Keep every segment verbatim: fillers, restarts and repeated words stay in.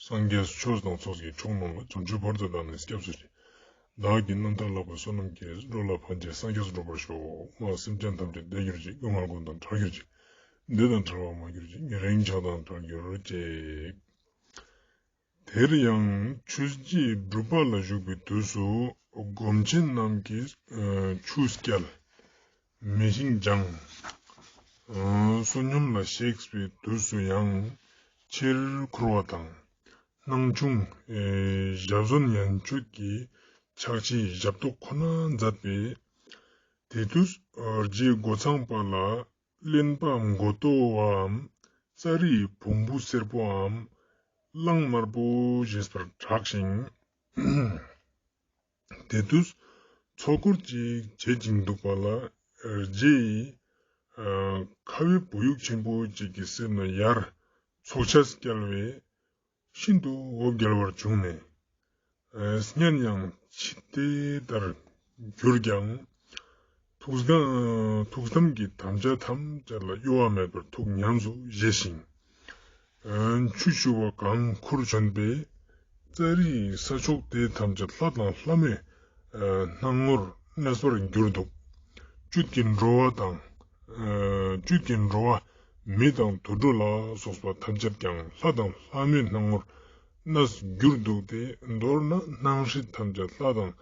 སངས་རྒྱས་ཆོས་དང་ཚོགས་ཀྱི་མཆོག་རྣམས་ལ། བྱང་ཆུབ་བར་དུ་བདག་ནི་སྐྱབས་སུ་མཆི། བདག་གིས་རྣམ་དག་བསླབ་པའི་བསོད་ནམས་ཀྱིས། འགྲོ་ལ་ཕན་ཕྱིར་སངས་རྒྱས་སུ་འགྲུབ་པར་ཤོག། མ་སེམས་ཅན་ཐམས་ཅད་བདེ་གྱུར་ཅིག། སྡུག་བསྔལ་ཀུན་དང་བྲལ་གྱུར་ཅིག། བདེ་དང་བྲལ་བར་མ་གྱུར་ཅིག། རིང་ཆགས་དང་བྲལ་གྱུར་ཅིག། དེར་ཡང་ཆོས་རྗེ་སྒྲུབ་པ་ལ་བཞུགས་པའི་དུས་སུ་སྒོམ་ཆེན་རྣམས་ཀྱིས་ཆུ་བསྐྱལ། མེ་ཤིང་སྦྱངས། བསོད་སྙོམས་ལ་གཤེགས་པའི་དུས་སུ་ཡང་ཕྱིར་འཁོར་བ་དང་། སྣང་ཆུང་ཞབས་བཟུང་ཡན་ཆོད་ཀྱི་ཕྱག་ཕྱིའི་ཞབས་ཏོག་ཁོ་ན་མཛད་པས། དེ་དུས་རྗེ་རྒོད་ཚང་པ་ལ་གླེན་པ་མགོ་ཏོ་བའམ་ཙཱ་རིའི་བོང་བུ་སེར་པོའམ་གླང་དམར་པོ་ཞེས་པར་གྲགས་ཤིང་། དེ་དུས་ཚོགས་འཁོར་ཅིག་བྱེད་ཅིང་འདུག་པ་ལ། རྗེ་ཡིས་ཁ་བའི་བུ་ཡུག་ཆེན་པོ་ཅིག་གི་གསེབ་ནས་ཡར་ཚོགས་ཆས་བསྐྱལ་བས། ཤིན་ཏུ་འོབས་རྒྱལ་བར་བྱུང་ནས། སྙན་ཡང་ཆད་དེ་ལྟར་གྱུར་ཀྱང་། ཐུགས་དམ་ཐུགས་དམ་གྱི་དམ་བཅའ་ཐམས་ཅད་ལ་གཡོ་བ་མེད་པར་ཐུགས་ཉམས་སུ་བཞེས་ཤིང་། ཆུ་བཞུ་བ་གང་ཁུར་བྱོན་པས། ཙཱ་རིའི་ས་ཕྱོགས་དེ་ཐམས་ཅད་ལྷ་དང་ལྷ་མོའི་སྣང་ངོར་གནས་པར་གྱུར་འདུག། བཅུད་ཀྱི་འགྲོ་བ་དང་། བཅུད་ཀྱི་འགྲོ་བ་མི་དང་དུད་འགྲོ་ལ་སོགས་པ་ཐམས་ཅད་ཀྱང་ལྷ་དང་ལྷ་མོའི་སྣང་ངོར་གནས་གྱུར་འདུག་སྟེ། མདོར་ན་སྣང་སྲིད་ཐམས་ཅད་ལྷ་དང་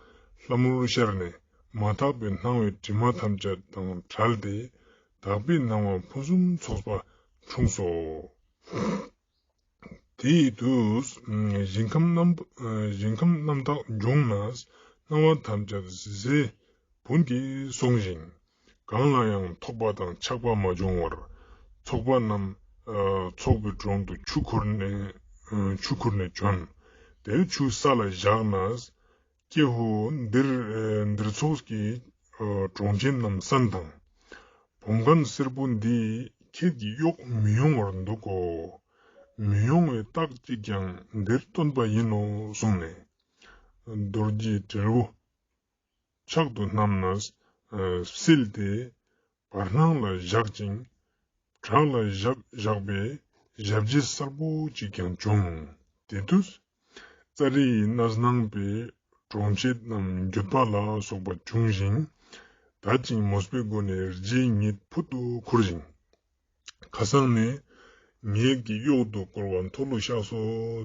ལྷ་མོར་ཤར་ནས། མ་དག་པའི་སྣང་བའི་དྲི་མ་ཐམས་ཅད་དང་བྲལ་ཏེ། དག་པའི་སྣང་བ་ཕུན་སུམ་ཚོགས་པ་འཁྲུངས་སོ། དེའི་དུས་ཞིང་ཁམས་རྣམ་ཞིང་ཁམས་རྣམ་དག་འབྱུང་ནས། སྣང་བ་ཐམས་ཅད་ཟས་བུན་གྱིས་སོང་ཞིང་། གང་ལ་ཡང་ཐོགས་པ་དང་ཆགས་པ་མ་བྱུང་བར། ཚོགས་པ་རྣམས་ཚོགས་པའི་དྲུང་དུ་ཆུ་ཁུར་ནས་ཆུ་ཁུར་ནས་བྱོན། དེར་ཆུ་ས་ལ་བཞག་ནས། ཀྱེ་ཧོ། འདིར་འདིར་ཚོགས་ཀྱི་གྲོང་ཁྱེར་རྣམས་སན་དང་། བུམ་ཁང་སེར་པོ་འདི་ཁྱེད་ཀྱིས་གཡོག་མི་ཡོང་བར་འདུག་གོ། མི་ཡོང་བའི་རྟགས་གཅིག་ཀྱང་འདིར་སྟོན་པ་ཡིན་ནོ་གསུངས་ནས། རྡོ་རྗེ་དྲིལ་བུ་ཕྱག་ཏུ་བསྣམས་ནས་བསིལ་ཏེ་བར་སྣང་ལ་བཞག་ཅིང་། བྲག་ལ་བཞག་བཞག་པའི་ཞབས་རྗེས་གསལ་པོ་ཅིག་ཀྱང་བྱུང་། དེ་དུས་ཙཱ་རི་ཡི་གནས་སྣང་པའི་གྲོང་ཁྱེར་རྣམས་འགྱོད་པ་ལ་སོགས་པ་བྱུང་ཞིང་། དད་ཅིང་མོས་པའི་སྒོ་ནས་རྗེ་ཉིད་ཕུལ་དུ་ཁུར་ཞིང་། ཁ་སང་ནས་ངེད་ཀྱི་གཡོག་ཏུ་བཀོལ་བ་མཐོལ་ལོ་བཤགས་སོ་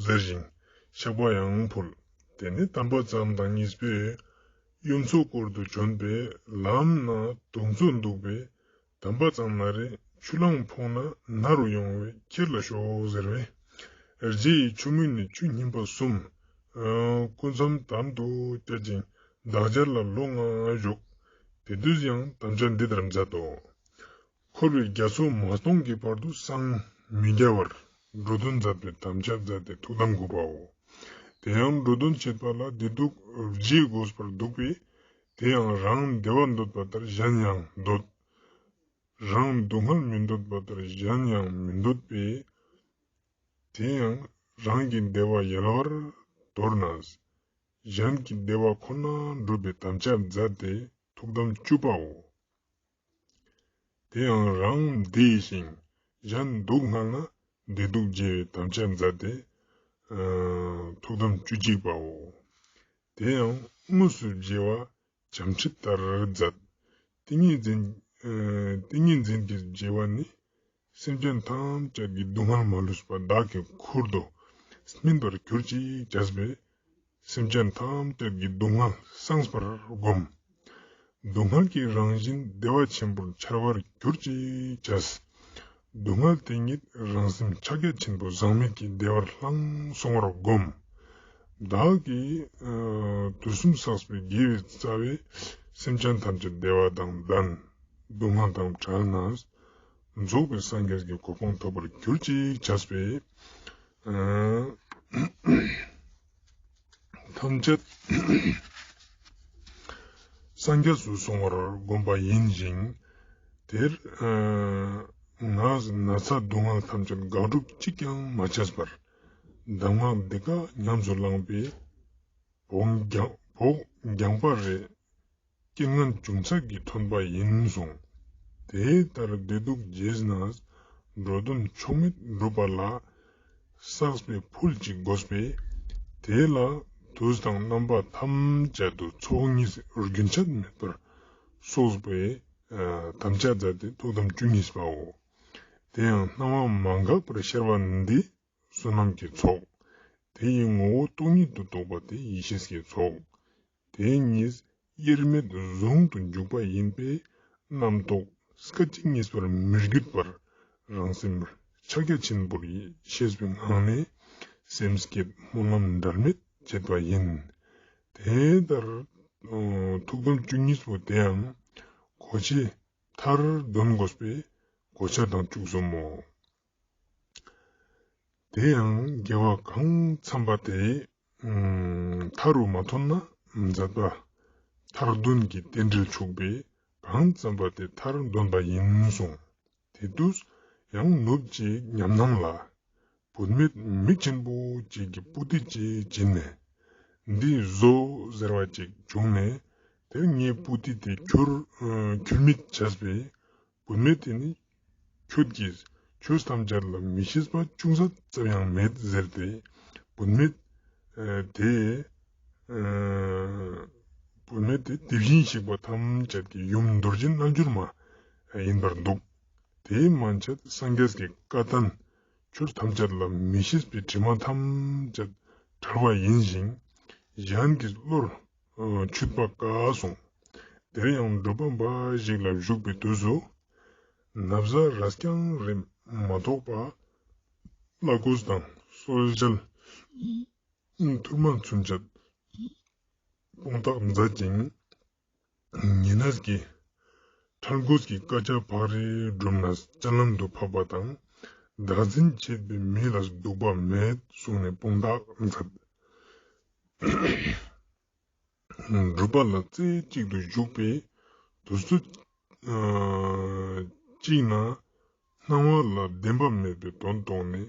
ཟེར་ཞིང་བཤགས་པ་ཡང་ཕུལ། དེ་ནས་དམ་པ་ཙམ་དང་གཉིས་པོས་གཡུ་མཚོ་སྐོར་དུ་བྱོན་པས། ལམ་ན་དུག་མཚོ་འདུག་པས། དམ་པ་ཙམ་ན་རེ་ཆུ་གླང་ཕོག་ན་ན་རུ་ཡོང་བས་ཁྱེར་ལ་ཤོག་ཟེར་བས། རྗེ་ཡིས་ཆུ་མིག་ནས་ཆུ་སྙིམ་པ་གསུམ། སྐུ་མཚམས་དམ་དུ་བསྐྱེད་ཅིང་བདག་ཅག་ལ་ལོ་ལྔ་བཞུགས། དེ་དུས་ཡང་དམ་བཅའ་འདི་ལྟར་མཛད་དོ། འཁོར་བའི་རྒྱ་མཚོ་མ་སྟོངས་ཀྱི་བར་དུ་སངས་མི་རྒྱ་བར་འགྲོ་དོན་མཛད་པའི་དམ་བཅའ་མཛད་དེ་ཐུགས་དམ་དགུ་པའོ། དེ་ཡང་འགྲོ་དོན་བྱེད་པ་ལ་བདེ་སྡུག་བརྗེ་དགོས་པར་འདུག་པས། དེ་ཡང་རང་བདེ་བ་འདོད་པ་ལྟར་གཞན་ཡང་འདོད། རང་སྡུག་བསྔལ་མི་འདོད་པ་ལྟར་གཞན་ཡང་མི་འདོད་པས། དེ་ཡང་རང་གི་བདེ་བ་ཡལ་བར་དོར་ནས། གཞན་གྱི་བདེ་བ་ཁོ་ན་སྒྲུབ་པའི་དམ་བཅའ་མཛད་དེ་ཐུགས་དམ་བཅུ་པའོ། དེ་ཡང་རང་བདེ་ཞིང་གཞན་སྡུག་བསྔལ་ན་བདེ་སྡུག་བརྗེ་བའི་དམ་བཅའ་མཛད་དེ་ཐུགས་དམ་བཅུ་གཅིག་པའོ། དེ་ཡང་དངོས་སུ་བརྗེ་བ་བྱམས་ཁྲིད་ལྟར་མཛད། ཏིང་ངེ་འཛིན་ཏིང་ངེ་འཛིན་གྱི་བརྗེ་བ་ནི། སེམས་ཅན་ཐམས་ཅད་ཀྱི་སྡུག་བསྔལ་མ་ལུས་པ་བདག་གིས་ཁུར་དུ་སྨིན་པར་གྱུར་ཅིག་བྱས་པས། སེམས་ཅན་ཐམས་ཅད་ཀྱི་སྡུག་བསྔལ་སངས་པར་བསྒོམ། སྡུག་བསྔལ་གྱི་རང་བཞིན་བདེ་བ་ཆེན་པོར་འཆར་བར་གྱུར་ཅིག་བྱས། སྡུག་བསྔལ་དེ་ཉིད་རང་སེམས་ཕྱག་རྒྱ་ཆེན་པོ་ཟག་མེད་ཀྱི་བདེ་བར་བླངས་སོང་བར་བསྒོམ། བདག་གིས་དུས་གསུམ་བསགས་པའི་དགེ་བའི་རྩ་བས་སེམས་ཅན་ཐམས་ཅད་བདེ་བ་དང་ལྡན། སྡུག་བསྔལ་དང་བྲལ་ནས་རྫོགས་པའི་སངས་རྒྱས་ཀྱི་གོ་འཕང་ཐོབ་པར་གྱུར་ཅིག་བྱས་པས། ཐམས་ཅད་སངས་རྒྱས་སུ་སོང་བར་བསྒོམ་པ་ཡིན་ཞིང་། དེར་ང་ན་ཚ་སྡུག་བསྔལ་ཐམས་ཅད་དགག་སྒྲུབ་གཅིག་ཀྱང་མ་བྱས་པར་གདམས་ངག་འདི་ཀ་ཉམས་སུ་བླངས་པས། བོགས་འགྱངས་བོགས་འགྱངས་པ་རེ་རྐྱེན་ངན་ཅུང་ཟད་ཀྱིས་ཐོན་པ་ཡིན་གསུངས། དེ་ལྟར་བདེ་སྡུག་བརྗེས་ནས་འགྲོ་དོན་ཕྱོགས་མེད་འགྲུབ་པ་ལ། བསགས་པའི་ཕུལ་ཅིག་དགོས་པས། དེ་ལ་དུས་དང་རྣམ་པ་ཐམས་ཅད་དུ་ཚོགས་གཉིས་རྒྱུན་ཆད་མེད་པར་གསོག་པའི་དམ་བཅའ་མཛད་དེ་ཐུགས་དམ་བཅུ་གཉིས་པའོ། དེ་ཡང་སྣང་བ་མ་འགགས་པར་ཤར་བ་འདི་བསོད་ནམས་ཀྱི་ཚོགས། དེ་ཡི་ངོ་བོ་སྟོང་ཉིད་དུ་རྟོགས་པ་དེ་ཡེ་ཤེས་ཀྱི་ཚོགས། དེ་ཉིད་དབྱེར་མེད་ཟུང་དུ་འཇུག་པ་ཡིན་པས། རྣམ་རྟོག་སྐད་ཅིག་གཉིས་པར་མི་བརྒྱུད་པར་རང་སེམས་ཕྱག་རྒྱ་ཆེན་པོར་ཤེས་པའི་ངང་ནས་སེམས་བསྐྱེད་སྨོན་ལམ་འབྲལ་མེད་བྱེད་པ་ཡིན། དེ་ལྟར་ཐུགས་དམ་བཅུ་གཉིས་པོ་དེའང་གོ་ཆའི་མཐར་འདོན་དགོས་པས་གོ་ཆ་དང་བཅུ་གསུམ་མོ། དེ་ཡང་དགེ་བ་གང་བརྩམས་པ་དེ་མཐའ་རུ་མ་ཐོན་ན་མཛད་པ་མཐར་འདོན་གྱི་རྟེན་འབྲེལ་ཆོག་པས། གང་བརྩམས་པ་དེ་མཐར་འདོན་པ་ཡིན་གསུངས། དེ་དུས་ཡང་ནུབ་ཀྱི་ཉམས་སྣང་ལ། བུད་མེད་མིག་ཆེན་པོ་ཅིག་གི་པུ་ཏི་ཅིག་བྱིན་ནས། འདི་བཟོ་ཟེར་བ་ཅིག་བྱུང་ནས། དེར་ངའི་པུ་ཏི་དེ་ཁྱུར་ཁྱུར་མིད་བྱས་པས། བུད་མེད་དེ་ནི་ཁྱོད་ཀྱིས་ཆོས་ཐམས་ཅད་ལ་མི་ཤེས་པ་ཅུང་ཟད་ཙམ་ཡང་མེད་ཟེར་ཏེ། བུད་མེད་དེ་བུད་མེད་དེ་དེ་བཞིན་གཤེགས་པ་ཐམས་ཅད་ཀྱི་ཡུམ་རྡོ་རྗེ་རྣལ་འབྱོར་མ་ཡིན་པར་འདུག། དེ་མན་ཆད་སངས་རྒྱས་ཀྱི་བཀའ་བསྟན་ཆོས་ཐམས་ཅད་ལ་མི་ཤེས་པའི་དྲི་མ་ཐམས་ཅད་བྲལ་བ་ཡིན་ཞིང་། གཞན་གྱི་བློར་ཆུད་པ་དཀའ་གསུངས། དེར་ཡང་སྒྲུབ་པ་འབའ་ཞིག་ལ་བཞུགས་པའི་དུས་སུ། ན་བཟའ་རས་རྐྱང་རིམ་མ་གཏོགས་པ། བླ་གོས་དང་གསོལ་ཇ་ཐུར་མ་ཚུན་ཆད་དཔུང་རྟགས་མཛད་ཅིང་། ཉེ་གནས་ཀྱི་ཁྲལ་དགོས་ཀྱི་དཀའ་ཆ་བག་རེ་བསྒྲུབས་ནས་སྤྱན་ལམ་དུ་ཕབ་པ་དང་། བདག་འཛིན་བྱེད་པའི་མི་ལ་སྡུག་པ་མེད་གསུངས་ནས་དཔུང་རྟགས་མཛད། སྒྲུབ་པ་ལ་རྩེ་གཅིག་ཏུ་བཞུགས་པའི་དུས་ཚོད་ཅིག་ན། སྣང་བ་ལ་བདེན་པ་མེད་པའི་དོན་རྟོགས་ནས།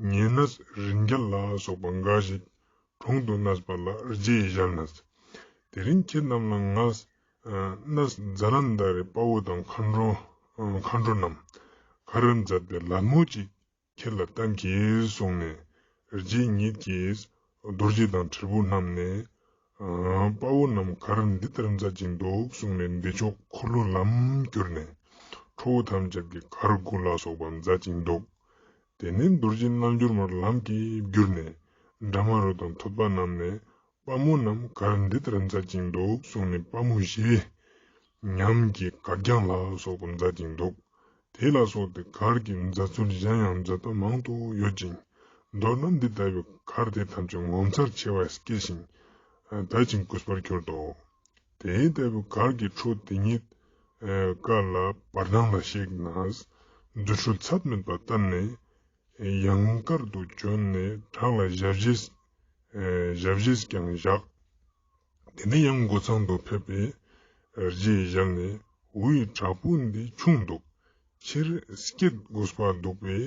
ཉེ་གནས་རིན་རྒྱལ་ལ་སོགས་པ་འགའ་ཞིག་དྲུང་དུ་གནས་པ་ལ་རྗེས་བཞག་ནས། དེ་རིང་ཁྱེད་རྣམས་ལ་ང་གནས་ཛ་ལན་དྷ་རའི་དཔའ་བོ་དང་མཁའ་འགྲོ་མཁའ་འགྲོ་རྣམས་གར་མཛད་པའི་ལད་མོ་ཅིག་ཁྱེད་ལ་བསྟན་གྱིས་གསུངས་ནས། རྗེ་ཉིད་ཀྱིས་རྡོ་རྗེ་དང་དྲིལ་བུ་བསྣམས་ནས། དཔའ་བོ་རྣམས་གར་འདི་ལྟར་མཛད་ཅིང་འདུག་གསུངས་ནས། འདི་ཕྱོགས་འཁོར་ལོ་ལམ་བསྒྱུར་ནས། ཁྲོ་བོ་ཐམས་ཅད་ཀྱིས་གར་དགུ་ལ་སོགས་པ་མཛད་ཅིང་འདུག། དེ་ནས་རྡོ་རྗེ་རྣལ་འབྱོར་མར་ལམ་གྱིས་བསྒྱུར་ནས། དྲ་མ་རུ་དང་ཐོད་པ་བསྣམས་ནས། དཔའ་མོ་རྣམས་གར་འདི་ལྟར་མཛད་ཅིང་འདུག་གསུངས་ནས། དཔའ་མོ་བཞི་ཉམས་ཀྱི་གར་རྐྱང་ལ་སོགས་པ་མཛད་ཅིང་འདུག། དེ་ལ་སོགས་ཏེ་གར་གྱི་མཛད་ཚུལ་གཞན་ཡང་མཛད་པ་མང་དུ་ཡོད་ཅིང་། མདོར་ན་འདི་ལྟ་བུའི་གར་དེ་ཐམས་ཅད་ངོ་མཚར་ཆེ་བ་སྐྱེས་ཤིང་། དད་ཅིང་གུས་པར་གྱུར་ཏོ། དེ་ལྟ་བུའི་གར་གྱི་འཕྲོ་དེ་ཉིད་ཀ་ལ་བར་སྣང་ལ་གཤེགས་ནས། རྫུ་འཕྲུལ་ཚད་མེད་པ་བསྟན་ནས། ཡང་དཀར་དུ་བྱོན་ནས་བྲག་ལ་ཞབས་རྗེས་ཞབས་རྗེས་ཀྱང་བཞག། དེ་ནས་ཡང་སྒོ་ཚང་དུ་ཕེབས་པས་རྗེས་བཞག་ནས། འོའི་བྲག་ཕུག་འདི་ཆུང་འདུག། ཕྱིར་སྐྱེད་དགོས་པ་འདུག་པས་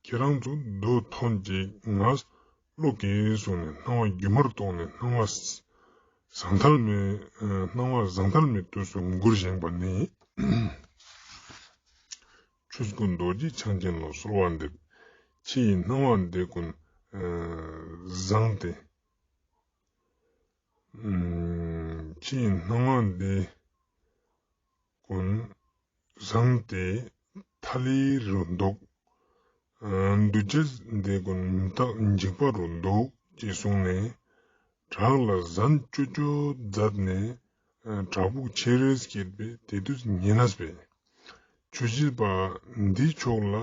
ཁྱེད་རང་ཚོ་རྡོ་ཐོན་ཅིག་ང་ཀློག་གེ་གསུངས་ནས། སྣང་བ་སྒྱུ་མར་རྟོགས་ནས་སྣང་བ་ཟང་ཐལ་མའི་སྣང་བ་ཟང་ཐལ་མའི་དུས་སུ་མགུར་བཞེངས་པ་ནི། ཆོས་སྐུ་རྡོ་རྗེ་འཆང་ཆེན་ལ་གསོལ་བ་འདེབས། ཕྱི་ཡི་སྣང་བ་འདི་ཀུན་བཟང་སྟེ། ཕྱི་ཡི་སྣང་བ་འདི་ཀུན་བཟང་སྟེ་ཐ་ལི་རུ་འདུག། འདུ་བྱེད་འདི་ཀུན་མི་རྟག་འཇིག་པ་རུ་འདུག་ཅེས་གསུངས་ནས། བྲག་ལ་ཟན་ཅོ་ཅོ་མཛད་ནས་བྲག་ཕུག་ཆེར་སྐྱེད་པས། དེ་དུས་ཉེ་གནས་པས་ཆོས་བྱེད་པ་འདིའི་ཕྱོགས་ལ་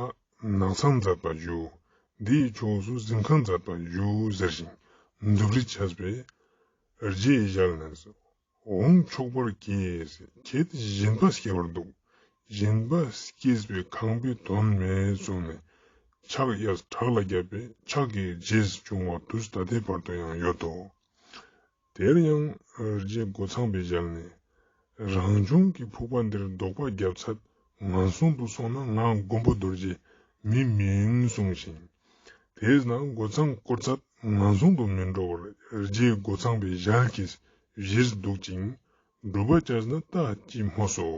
ནགས་ཚང་མཛད་པ་བཞུགས། འདིའི་ཕྱོགས་སུ་གཟིམ་ཁང་མཛད་པ་བཞུགས་ཟེར་ཞིང་མཛུབ་རིས་བྱས་པས་རྗེས་བཞག་ནས། འོང་ཆོག་པར་གྱིས། ཁྱེད་སྦྱིན་པ་སྐྱེ་བར་འདུག། སྦྱིན་པ་སྐྱེས་པས་ཁང་པའི་དོན་མེད་གསུངས་ནས། ཕྱག་གཡས་བྲག་ལ་བརྒྱབ་པས་ཕྱག་གི་རྗེས་བྱུང་བ་དུས་ད་ལྟའི་བར་དུ་ཡང་ཡོད་དོ། དེར་ཡང་རྗེ་སྒོ་ཚང་པའི་ཞལ་ནས། རང་བྱུང་གི་ཕུག་པ་འདིར་དོགས་པ་བརྒྱབ་ཚད་ངན་སོང་དུ་སོང་ན་ང་མགོན་པོ་རྡོ་རྗེ་མི་མིན་གསུངས་ཤིང་། དེས་ན་སྒོ་ཚང་བསྐོར་ཚད་ངན་སོང་དུ་མི་འགྲོ་བར་རྗེ་སྒོ་ཚང་པའི་ཞལ་གྱིས་བཞེས་འདུག་ཅིང་། སྒྲུབ་པ་བྱས་ན་ལྟ་ཅི་སྨོས་སོ།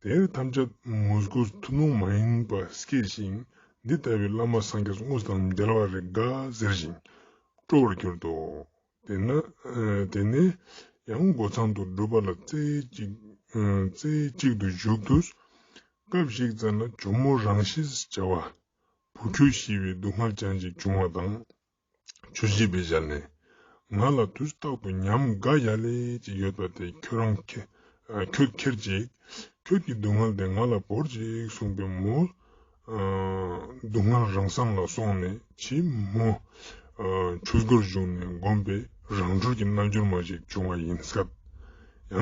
དེར་ཐམས་ཅད་མོས་གུས་ཐུན་མོང་མ་ཡིན་པ་སྐྱེས་ཤིང་ འདི་ལྟ་བུའི་བླ་མ་སངས་རྒྱས་དངོས་དང་མཇལ་བ་རེ་དགའ་ཟེར་ཞིང་སྤྲོ་བར་གྱུར་ཏོ། དེ་ན་ཨ་དེ་ནས་ཡང་སྒོ་ཚང་དུ་སྒྲུབ་པ་ལ་རྩེ་གཅིག་ཨ་རྩེ་གཅིག་ཏུ་བཞུགས་ཏུས། སྐབས་ཤིག་ཙམ་ན་ཇོ་མོ་རང་ཤིས་བྱ་བ་བུ་ཁྱོད་ཤི་བའི་སྡུག་བསྔལ་ཅན་ཞིག་བྱུང་བ་དང་། ཆོས་ཞིག་པའི་ཞལ་ནས། ང་ལ་དུས་རྟག་ཏུ་ཉམས་དགའ་ཡ་ལེ་ཅིག་ཡོད་པ་དེ་ཁྱོད་རང་ཁྱེ་ཨ་ཁྱོད་ཁྱེར་ཅིག་ཁྱོད་ཀྱི་སྡུག་བསྔལ་དེ་ང་ལ་བོར་ཅིག་གསུངས་པས་མོ། ཨ་སྡུག་བསྔལ་རང་སང་ལ་སོང་ནས་ཕྱིས་མོ་ཨ་ཆོས་སྒོར་ཞུགས་ནས་བསྒོམས་པས་རང་གྲོལ་གྱི་རྣལ་འབྱོར་མ་ཞིག་བྱུང་བ་ཡིན་སྐད།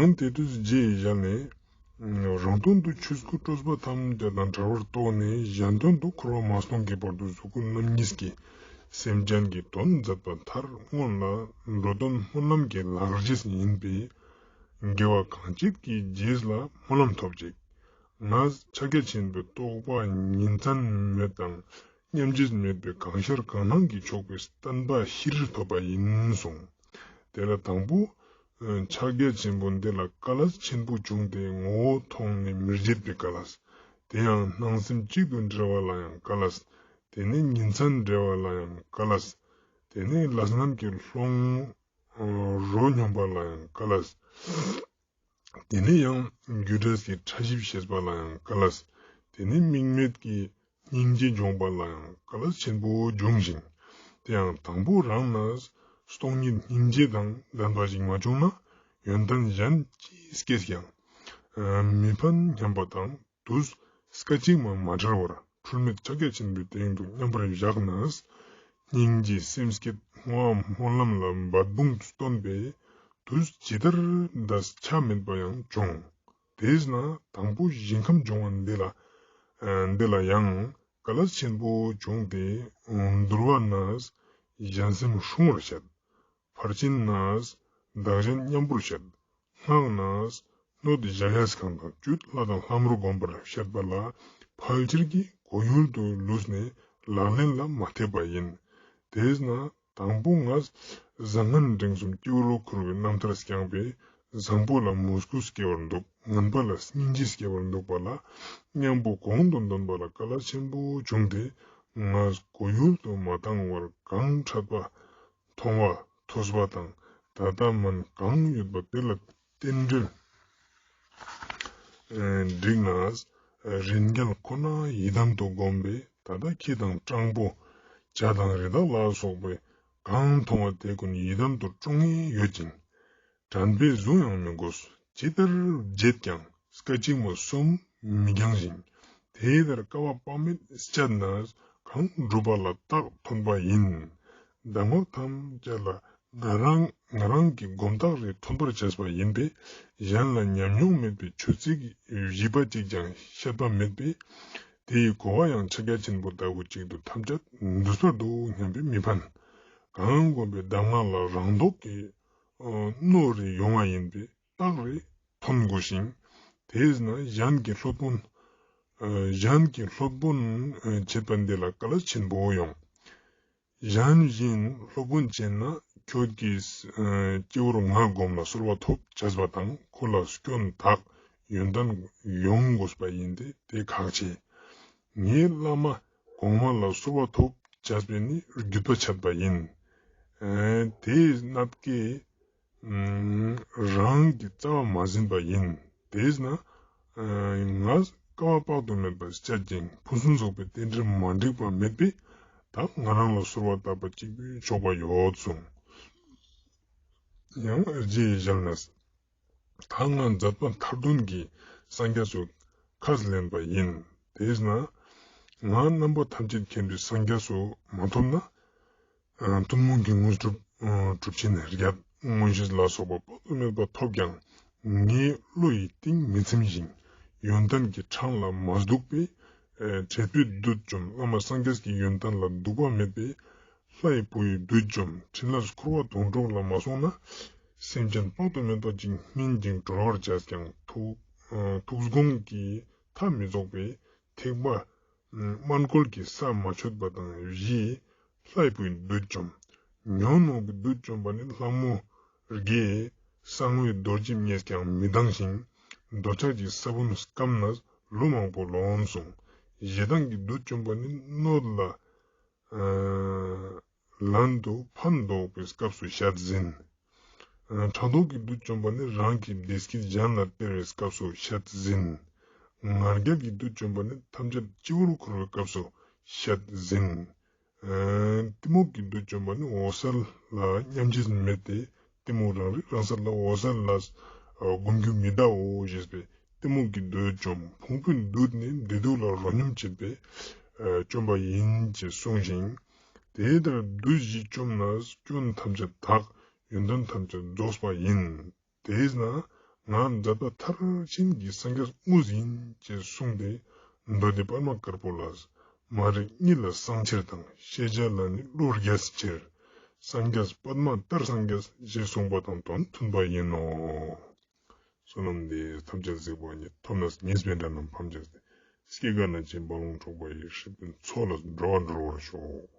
ཡང་དེ་དུས་རྗེ་ཡི་ཞལ་ནས། རང་དོན་དུ་ཆོས་སྐུ་སྤྲོས་པ་ཐམས་ཅད་དང་བྲལ་བར་རྟོགས་ནས། གཞན་དོན་དུ་འཁོར་བ་མ་སྟོངས་ཀྱི་བར་དུ་གཟུགས་སྐུ་རྣམ་གཉིས་ཀྱིས་སེམས་ཅན་གྱི་དོན་མཛད་པ་མཐར་སྔོན་ལ་འགྲོ་དོན་སྨོན་ལམ་གྱི་ལག་རྗེས་ཡིན་པས། དགེ་བ་གང་བྱེད་ཀྱི་རྗེས་ལ་སྨོན་ལམ་ཐོབ་ཅིག་ངས་ཕྱག་རྒྱ་ཆེན་པོའི་རྟོགས་པ་ཉིན་མཚན་མེད་དང་མཉམ་རྗེས་མེད་པའི་གང་ཤར་གང་སྣང་གི་ཕྱོགས་པའི་བསྟན་པ་ཤེས་རིག་ཐོབ་པ་ཡིན་གསུངས། དེ་ལ་དང་པོ། ཕྱག་རྒྱ་ཆེན་པོ་འདི་ལ་དཀའ་ལས་ཆེན་པོ་བྱུང་སྟེ་ངོ་བོ་མཐོང་ནས་མི་བརྗེད་པའི་དཀའ་ལས། དེ་ཡང་སྣང་སེམས་གཅིག་ཏུ་འབྲེལ་བ་ལ་ཡང་དཀའ་ལས། དེ་ནས་ཉིན་མཚན་འབྲེལ་བ་ལ་ཡང་དཀའ་ལས། དེ་ནས་ལས་རྣམས་ཀྱི་སློང་རོ་སྙོམས་པ་ལ་ཡང་དཀའ་ལས། དེ་ནས་ཡང་རྒྱུ་འབྲས་ཀྱི་ཕྲ་ཞིབ་ཤེས་པ་ལ་ཡང་དཀའ་ལས། དེ་ནས་དམིགས་མེད་ཀྱི་སྙིང་རྗེ་འབྱོངས་པ་ལ་ཡང་དཀའ་ལས་ཆེན་པོ་འབྱུང་ཞིང་། དེ་ཡང་དང་པོ་རང་ན་སྟོང་ཉིད་སྙིང་རྗེ་དང་ལྡན་པ་ཞིག་མ་བྱུང་ན་ཡོན་ཏན་གཞན་ཅི་སྐྱེས་ཀྱང་མི་ཕན་སྙམ་པ་དང་དུས་སྐད་ཅིག་མ་མ་བྲལ་བར་འཁྲུལ་མེད་ཕྱག་རྒྱ་ཆེན་པོའི་སྟེང་དུ་མཉམ་པར་བཞག་ནས། སྙིང་རྗེ་སེམས་བསྐྱེད་བསྔོ་བ་སྨོན་ལམ་ལ་འབད་འབུངས་སྟོན་པས་དུས་ཇི་ལྟར་འདས་ཆ་མེད་པ་ཡང་འབྱུང་། དེས་ན་དང་པོ་ཞིང་ཁམས་སྦྱོང་བ་འདི་ལ་འདི་ལ་ཡང་དཀའ་ལས་ཆེན་པོ་བྱུང་སྟེ། འདུལ་བ་ནས་གཞན་སེམས་སྲུང་བར་བཤད། ཕར་ཕྱིན་ནས་བདག་གཞན་མཉམ་པོར་བཤད། སྔགས་ནས་སྣོད་གཞལ་ཡས་ཁང་དང་བཅུད་ལྷ་དང་ལྷ་མོར་བསྒོམ་པར་བཤད་པ་ལ་ཕལ་ཆེར་གྱིས་གོ་ཡུལ་དུ་ལུས་ནས་ལག་ལེན་ལ་མ་ཐེབས་པ་ཡིན། དེས་ན་དང་པོ་ངས་བཟང་ངན་འབྲིང་གསུམ་སྤྱི་བོར་འཁོར་བའི་རྣམ་ཐར་བསྐྱངས་པས། བཟང་པོ་ལ་མོས་གུས་སྐྱེ་བར་འདུག་ངན་པ་ལ་སྙིང་རྗེ་སྐྱེ་བར་འདུག་པ་ལ་མཉམ་པོ་གོང་དུ་འདོན་པ་ལ་དཀའ་ལས་ཆེན་པོ་བྱུང་སྟེ། ངས་གོ་ཡུལ་དུ་མ་བཏང་བར་གང་འཕྲད་པ་མཐོང་བ་ཐོས་པ་དང་ད་ལྟ་མན་གང་ཡོད་པ་དེ་ལ་རྟེན་འབྲེལ་སྒྲིག་ནས་རིན་རྒྱལ་ཁོ་ན་ཡི་དམ་དུ་བསྒོམས་པས། ད་ལྟ་ཁྱི་དང་སྤྲང་པོ་བྱ་དང་རི་དྭགས་ལ་སོགས་པའི་གང་མཐོང་བ་དེ་ཀུན་ཡི་དམ་དུ་སྲུང་ངེས་ཡོད་ཅིང་། དྲན་པས་བཟུང་ཡང་མི་དགོས། ཇི་ལྟར་བརྗེད་ཀྱང་སྐད་ཅིག་མ་གསུམ་མི་འགྱངས་ཤིང་། དེ་ལྟར་བསྐལ་པ་དཔག་མེད་སྤྱད་ནས་གང་བསྒྲུབས་པ་ལ་རྟགས་ཐོན་པ་ཡིན། གདམས་ངག་ཐམས་ཅད་ལ་ང་རང་ང་རང་གི་སྒོམ་རྟགས་རེ་ཐོན་པར་བྱས་པ་ཡིན་པས། གཞན་ལ་ཉམས་མྱོང་མེད་པའི་ཆོས་ཚིག་བཞི་པ་གཅིག་ཀྱང་བཤད་པ་མེད་པས། དེའི་གོ་བ་ཡང་ཕྱག་རྒྱ་ཆེན་པོ་ལྟ་བུ་གཅིག་ཏུ་ཐམས་ཅད་འདུས་པར་འདུག་སྙམ་པས་མི་ཕན། གང་བསྒོམས་པའི་གདམས་ངག་ལ་རང་ལྡོག་གི་ཨ་རྣོ་རེ་ཡོང་བ་ཡིན་པས་རྟགས་རེ་ཐོན་དགོས་ཤིང་། དེས་ན་གཞན་གྱི་སློབ་དཔོན་ཨ་གཞན་གྱི་སློབ་དཔོན་ཨ་བྱེད་པ་འདི་ལ་དཀའ་ལས་ཆེན་པོ་ཡོང་། གཞན་གཞན་སློབ་དཔོན་བྱེད་ན་ཁྱོད་ཀྱིས་ཨ་སྤྱི་བོར་ང་བསྒོམས་ལ་གསོལ་བ་ཐོབ་བྱས་པ་དང་ཁོ་ལ་སྐྱོན་དག་ཡོན་ཏན་ཡོང་དགོས་པ་ཡིན་ཏེ་དེ་ཁག་ཆེ། ངའི་བླ་མ་གོང་མ་ལ་གསོལ་བ་ཐོབ་བྱས་པས་ནི་བརྒྱུད་པ་ཆད་པ་ཡིན། ཨ་དེའི་རྣམ་ཀྱིས་ཨ་རང་གི་རྩ་བ་མ་ཟིན་པ་ཡིན། དེས་ན་ཨ་ངས་བསྐལ་པ་དཔག་ཏུ་མེད་པ་སྤྱད་ཅིང་ཕུན་སུམ་ཚོགས་པའི་རྟེན་འབྲེལ་མ་འགྲིག་པ་མེད་པས། ད་ང་རང་ལ་གསོལ་བ་བཏབ་པ་གཅིག་པུས་ཆོག་པ་ཡོད་གསུངས། ཡང་རྗེ་ཡི་ཞལ་ནས། ད་ང་མཛད་པ་མཐར་འདོན་གྱིས་སངས་རྒྱས་སུ་ཁས་ལེན་པ་ཡིན། དེས་ན་ང་རྣམ་པ་ཐམས་ཅད་མཁྱེན་པའི་སངས་རྒྱས་སུ་མ་ཐོབ་ན། ཨ་ཐུན་མོང་གི་དངོས་གྲུབ་ཨ་གྲུབ་ཆེན་བརྒྱད་མངོན་ཤེས་ལ་སོགས་པ་དཔག་ཏུ་མེད་པ་ཐོབ་ཀྱང་ངའི་བློ་ཡི་གཏིང་མི་ཚིམ་ཞིང་ཡོན་ཏན་གྱི་འཕྲང་ལ་མ་ཟུག་པས། ཨ་འཕྲད་པའི་བདུད་བཅོམ་བླ་མ་སངས་རྒྱས་ཀྱི་ཡོན་ཏན་ལ་གདུག་པ་མེད་པས། ལྷའི་བུ་ཡི་བདུད་བཅོམ་ཕྲིན་ལས་འཁོར་བ་དོང་སྤྲུགས་ལ་མ་སོང་ན། སེམས་ཅན་དཔག་ཏུ་མེད་པ་ཅིག་སྨིན་ཅིང་གྲོལ་བར་བྱས་ཀྱང་ཐུགས་ཨ་ཐུགས་དགོངས་ཀྱི་མཐའ་མི་རྫོགས་པས་ཐེག་པ་སྨན་བཀོལ་གྱི་ས་མ་ཆོད་པ་དང་བཞི། ལྷའི་བུའི་བདུད་བཅོམ། ཉོན་མོངས་ཀྱི་བདུད་བཅོམ་པ་ནི་ལྷ་མོ་བརྒྱའི་གསང་བའི་རྡོ་རྗེ་བསྙེས་ཀྱང་མི་ལྡང་ཞིང་། འདོད་ཆགས་ཀྱི་ས་བོན་སྐམ་ནས་ལོ་མང་པོ་ལོན་གསུངས། ཞེ་སྡང་གི་བདུད་བཅོམ་པ་ནི་སྣོད་ལ་ཨ་ལན་དུ་ཕན་འདོགས་པའི་སྐབས་སུ་བཤད་ཟིན། ཨ་ཕྲག་དོག་གི་བདུད་བཅོམ་པ་ནི་རང་གི་བདེ་སྐྱིད་གཞན་ལ་སྟེར་བའི་སྐབས་སུ་བཤད་ཟིན། ང་རྒྱལ་གྱི་བདུད་བཅོམ་པ་ནི་ཐམས་ཅད་སྤྱི་བོར་འཁོར་བའི་སྐབས་སུ་བཤད་ཟིན། ཨ་གཏི་མུག་གི་བདུད་བཅོམ་པ་ནི་འོད་གསལ་ལ་མཉམ་རྗེས་མེད་དེ། གཏི་མུག་རང་རིག་རང་གསལ་ལ་འོད་གསལ་ལ་ཨ་སྒོམ་རྒྱུ་མི་གདའོ་ཞེས་པའི་གཏི་མུག་གི་བདུད་བཅོམ། ཕུང་པོའི་བདུད་ནི་བདེ་སྡུག་ལ་རོ་སྙོམས་བྱེད་པས་ཨ་བཅོམ་པ་ཡིན་ཅེས་གསུངས་ཤིང་། དེ་ལྟར་བདུད་བཞི་བཅོམ་ན་སྐྱོན་ཐམས་ཅད་དག། ཡོན་ཏན་ཐམས་ཅད་རྫོགས་པ་ཡིན། དེས་ན་ང་མཛད་པ་མཐར་ཕྱིན་གྱི་སངས་རྒྱས་དངོས་ཡིན་ཅེས་གསུངས་ཏེ། མདོ་སྡེ་པདྨ་དཀར་པོ་ལ། མ་རིག་གཉིད་ལ་སངས་ཆེར་དང་། ཤེས་བྱ་ལ་ནི་བློ་རྒྱས་ཆེར། སངས་རྒྱས་པདྨ་ལྟར་སངས་རྒྱས་ཞེས་གསུངས་པ་དང་དོན་མཐུན་པ་ཡིན་ནོ། བསོད་ནམས་འདི་ཐམས་ཅད་གཟིགས་པ་ཉིད། ཐོབ་ནས་ཉེས་པའི་དགྲ་རྣམས་ཕམ་བྱས་ཏེ། སྐྱེ་རྒ་ན་འཆིའི་རྦ་ཀློང་འཁྲུགས་པ་ཡི། སྲིད་པའི་མཚོ་ལས་འགྲོ་བ་སྒྲོལ་བར་ཤོག།